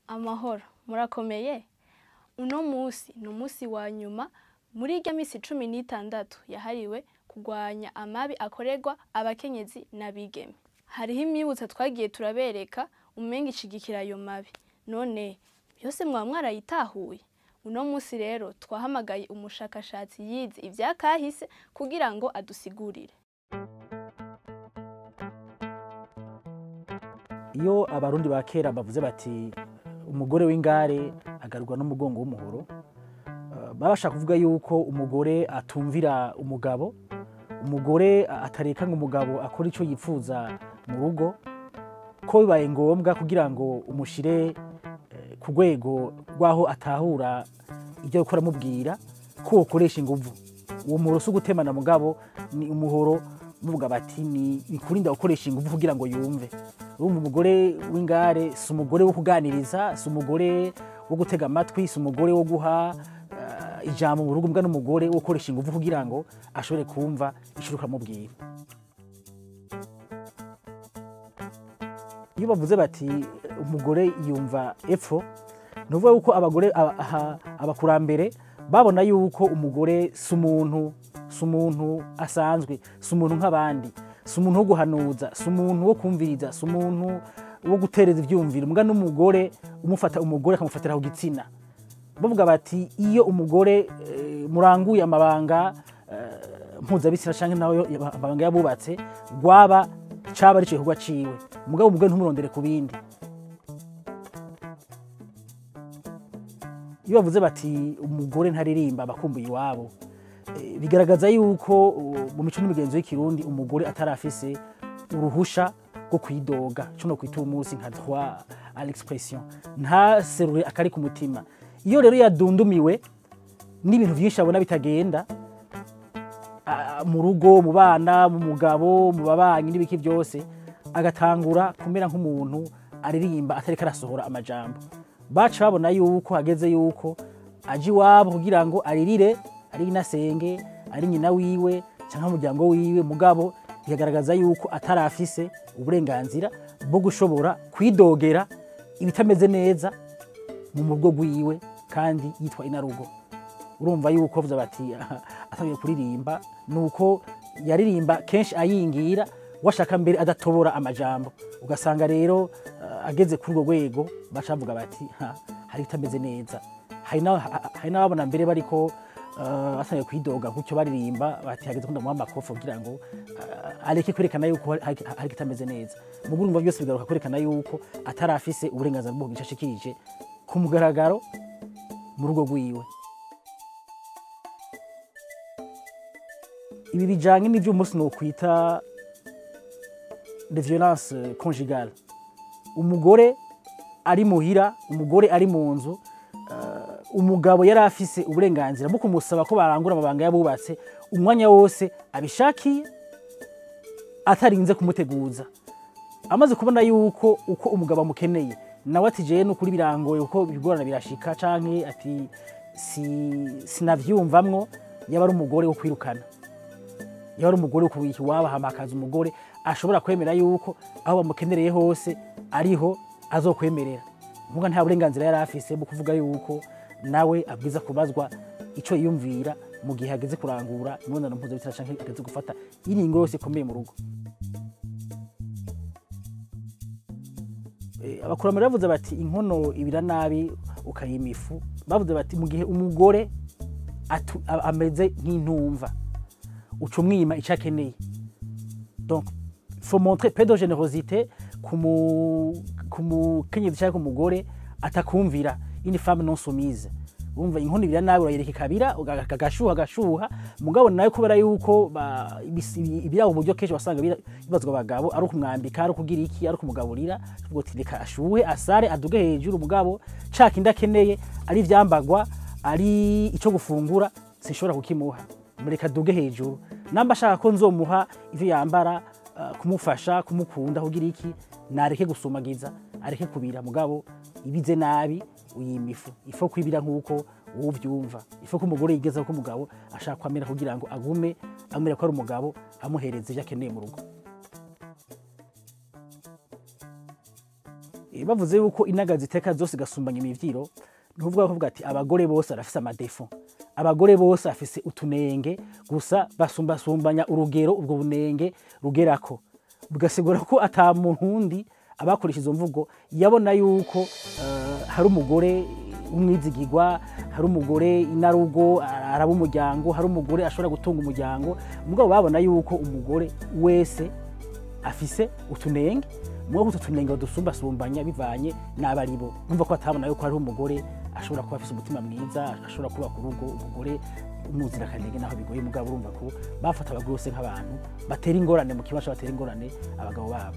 Amahoro, murakomeye. Uno musi ni umusi wa nyuma muri irya misi 16 yahariwe kurwanya amabi akorerwa abakenyezi n'abigeme. Hariho imyibutsa twagiye turabereka umenga ishigikira ayo mabi. None yose mwaba mwarayitahuye? Uno musi rero twahamagaye umushakashatsi yize ivyakahise kugira ngo adusigurire. Iyo abarundi ba kera bavuze bati umugore w'ingare agarurwa n'umugongo w'umuhoro, babasha kuvuga yuko umugore atumvira umugabo, umugore atareka ngo umugabo akore ico yipfuza mu rugo, ko bibaye ngombwa kugira ngo umushire ku rwego rw'aho atahura ibyo gukora amubwira ko wokoresha inguvu. Uwo muhoro si ugutemana mugabo, ni umuhoro muvuga bati ni kurinda gukoresha inguvu kugira ngo yumve. Urumva umugore w'ingare si umugore wo kuganiriza, si umugore wo gutega amatwi, si umugore wo guha ijambo mu rugo, mbwa n'umugore wo gukoresha inguvu kugira ngo ashobore kumva ico uriko uramubwira. Iyo bavuze bati umugore yumva epfo, ni ukuvuga yuko abagore abakurambere babona yuko umugore si umuntu, si umuntu asanzwe, si umuntu nk'abandi, si umuntu wo guhanuza, si umuntu wo kumviriza, si umuntu wo gutereza ivyumviro, mbwa n'umugore umufata umugore akamufatira ku gitsina. Bavuga bati iyo umugore muranguye amabanga mpuzabitsina canke nawe amabanga yabubatse, rwaba caba ari igikorwa ciwe, mugabo umugore ntumurondere ku bindi. Iyo bavuze bati umugore ntaririmba abakumbuye iwabo, bigaragaza yuko mu mico n'imigenzo y'ikirundi umugore atarafise uruhusha rwo kwidoga, co no kwita umunsi nka droit à l'expression, ntaserure akari ku mutima. Iyo rero yadundumiwe n'ibintu vyinshi abona bitagenda mu rugo, mu bana, mu mugabo, mu babanyi n'ibiki vyose, agatangura kumera nk'umuntu aririmba atariko arasohora amajambo. Baca babona yuko hageze yuko aje iwabo kugira ngo aririre, ari inasenge, ari nyina wiwe canke umuryango wiwe, mugabo bikagaragaza yuko atarafise uburenganzira bwo gushobora kwidogera ibitameze neza mu rugo rwiwe kandi yitwa inarugo. Urumva yuko bavuze bati atangiye kuririmba, nuko yaririmba kenshi ayingira, washaka mbere adatobora amajambo. Ugasanga rero ageze kuri urwo rwego baca bavuga bati hari ibitameze neza. Hari n'ababona mbere bariko batangiye kwidoga gutyo baririmba bati hageze ko ndamuha amakofi kugira ngo areke kwerekana yuko hari ikitameze neza. Mu urumva byose bigaruka kwerekana yuko atarafise uburenganzira bwo kugira ico ashikirije ku mugaragaro mu rugo rwiwe. Ibi bijanye n'ivyo umunsi nokwita les violences conjugales. Umugore ari muhira, umugore ari mu nzu, umugabo yari afise uburenganzira bwo kumusaba ko barangura amabanga yabubatse umwanya wose abishakiye atarinze kumuteguza. Amaze kubona yuko uko umugabo amukeneye, nawe ati jewe nukuri birangoye uko bigorana birashika, canke ati sinavyumvamwo, yaba ari umugore wo kwirukana, yaba ari umugore wo kubika iwabo, hamakaza umugore ashobora kwemera yuko aho bamukenereye hose ariho azokwemerera. Muga nta burenganzira yari afise bwo kuvuga yuko nawe abwiza kubazwa ico yiyumvira mu gihe ageze kurangura imibonano mpuzabitsina canke ageze gufata iringo yose ikomeye mu rugo. Abakurambere bavuze bati inkono ibira nabi ukayima ifu. Bavuze bati mu gihe umugore ameze nk'intumva uca umwima ico akeneye. Donc faut montrer peu de générosité ku mukenyezi canke ku mugore atakumvira, une femme non soumise. Urumva inkono ibira nabi urayireka ikabira, agashuha agashuha, mugabo nawe kubera yuko ibirabo uburyo kenshi wasanga bibazwa abagabo, ari ukumwambika, ari ukugira iki, ari ukumugaburira, uvuga uti reka ashuhe asare aduge hejuru, mugabo ca kindi akeneye ari ivyambagwa, ari ico gufungura sinshobora kukimuha, mureka aduge hejuru. Namba ashaka ko nzomuha ivyo yambara, kumufasha, kumukunda, kugira iki, nareke gusumagiza, areke kubira, mugabo ibize nabi uyima ifu. Ifo kwibira nkuko uvyumva, ifo ko umugore yigeza ko umugabo ashaka kwamera kugira ngo agume amere ko ari umugabo, amuhereze ivyo akeneye mu rugo. Bavuze yuko inaga ziteka zose gasumbanya imivyiro, nukuvuga kuvuga ati abagore bose arafise amadefo, abagore bose afise utunenge, gusa basumbasumbanya urugero ubwo bunenge rugerako, bigasigura ko ata murundi abakoresha izo mvugo yabona yuko hari umugore umwizigirwa, hari umugore inarugo araba umuryango, hari umugore ashobora gutunga umuryango. Mugabo babona yuko umugore wese afise utunenge, mugabo utwo tunenge badusumbasumbanya bivanye n'abaribo. Numva ko atabona yuko hari umugore ashobora kuba afise umutima mwiza, ashobora kubaka urugo, umugore umuzirakanenge naho bigoye. Mugabo urumva ko bafata abagore bose nk'abantu batera ingorane mu kibasha, batera ingorane abagabo babo.